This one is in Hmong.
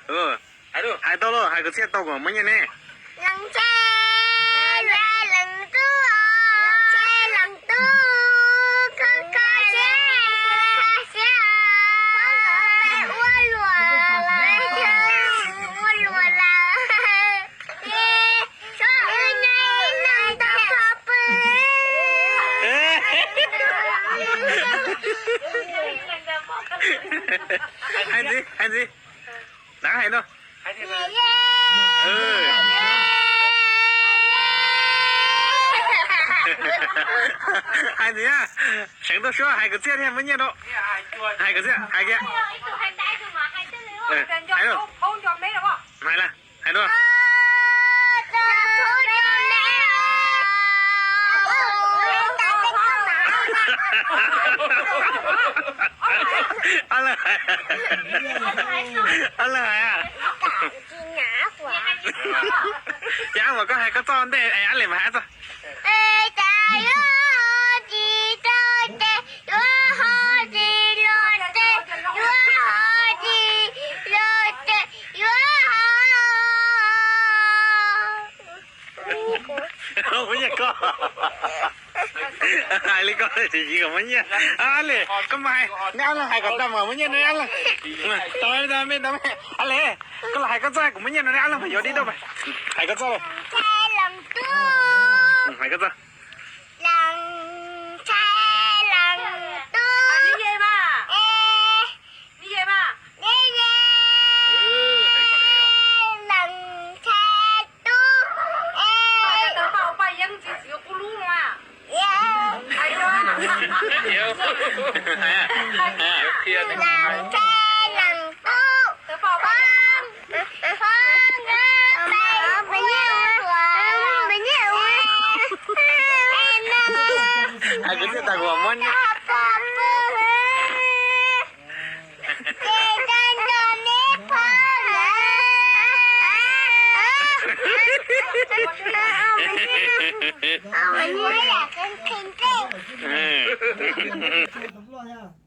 Hais tau los, hais kwv txhiaj tau kom muab nyiaj ne. Leej txiv, leej tub, leej txiv, leej tub, koj koj siab, koj siab, peb ua luam lawm, ua luam lawm, es tso wb nyob ib leeg tau txog pw. Hais ntxiv, hais ntxiv. Dab hais no. Hais ntxiv na, seev tuaj suab hais kwv txhiaj thiaj muab nyiaj rau. Hais kwv txhiaj, hais kiag. Hais, hais dua. Ob leeg hais, ob leeg hais. Ces ab mas koj hais koj txoj ntej es ab lees mas hais txoj. Cas yuav ho tsis rau ces yuav ho tsis los ces yuav ho tsis los ces yuav ho. Muab nyiaj koj. Hais li koj tsis kom muab nyiaj. Ab lees, koj mas hais, neb ob leeg hais kom tau mas muab nyiaj neb ob leeg. Tau me, tau me, tau me. Ab lees, koj los hais koj txoj, kuv muab nyiaj no neb ob leeg mus yuav dib dauj mas. Hais koj txoj los. Hais koj txoj. Leej txiv, leej tub, leej txiv, leej tub, leej txiv, leej tub, Hais kwv txhiaj tas kuv muab nyiaj. Tus loj thiab.